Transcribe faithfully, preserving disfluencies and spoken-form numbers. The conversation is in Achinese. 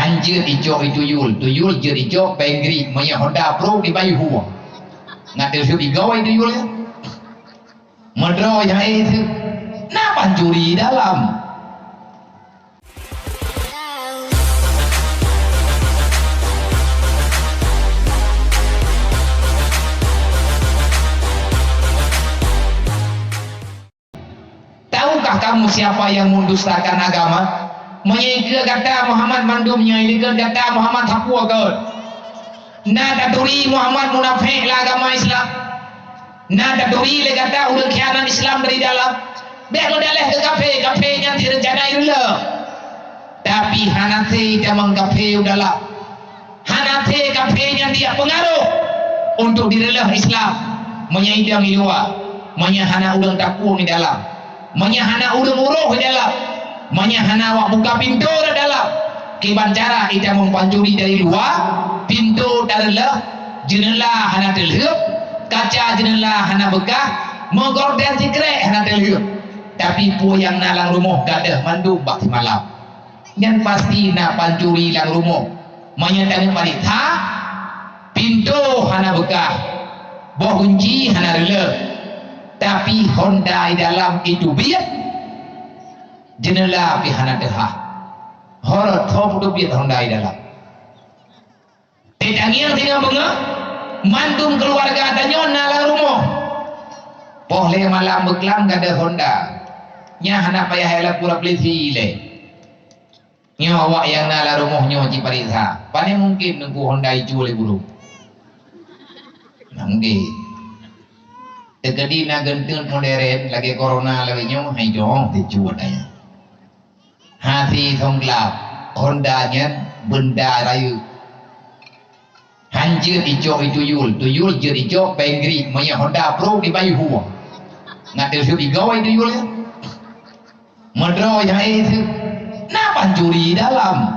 Jeuet icok i tuyul, tuyul jeuet icok péng grik, meunyoe Honda Pro dibayeue hueng. Ngat teuh igoe tuyul nyan. Meudroe nyang éh teuh. Na pancuri dalam. Tahukah kamu siapa yang mendustakan agama? Meunyoe ikeue gata Muhammad mandum nyoe, ikeue gata Muhammad sapeue keuh. Na taturi Muhammad munafék lam agama Islam. Na taturi lé gata ureuëng khianat Islam dari dalam. Bék meudaléh keu kafé, kafé nyan di reuncana ireuleuh. Tapi hana sé tamong kafé u dalam. Hana sé kafé nyan jijak peungaroh untuk direuloh Islam. Meunyoe idong i luwa, meunyoe hana ureuëng tapueng i dalam, meunyoe hana ureuëng uroh i dalam, meunyoe hana awak buka pintoe rot dalam, kiban cara itamong pancuri dari luwa, pintoe tareuloh, jeuneula hana teulheueb, kaca jeuneula hana beukah, meugorden sikrek hana teulheueb. Tapi peue nyang na lam rumoh gadôh mandum bak simalam. Nyan pasti na pancuri lam rumoh. Meunyoe tanyoe pareksa, pintoe hana beukah, boh gunci hana reuleuh, tapi Honda i dalam iteubiet, jeuneula pih hana teuhah. Horot ho peuteubiet Honda i dalam. Teutangieng singoh beungoh, mandum keuluwarga tanyoe na lam rumoh. Poh lhée malam beuklam gadôh Honda. Nyan hana payah ilapor polisi lé. Nyoe awak nyang na lam rumoh nyoe jipareksa. Pane mungken Teungku Honda icue lé burung? Hana mungken. Teukeudi na geunteuen moderen lagée corona lawét nyoe, hai doh teucue daya. Hati thong glab, Honda nyan beunda rayeuk. Han jeuet icok i tuyul, tuyul jeuet icok péng grik, meunyoe Honda Pro dibayeue hueng. Ngat teuh igoe tuyul nyan. Meudroe nyang éh teuh. Na pancuri dalam.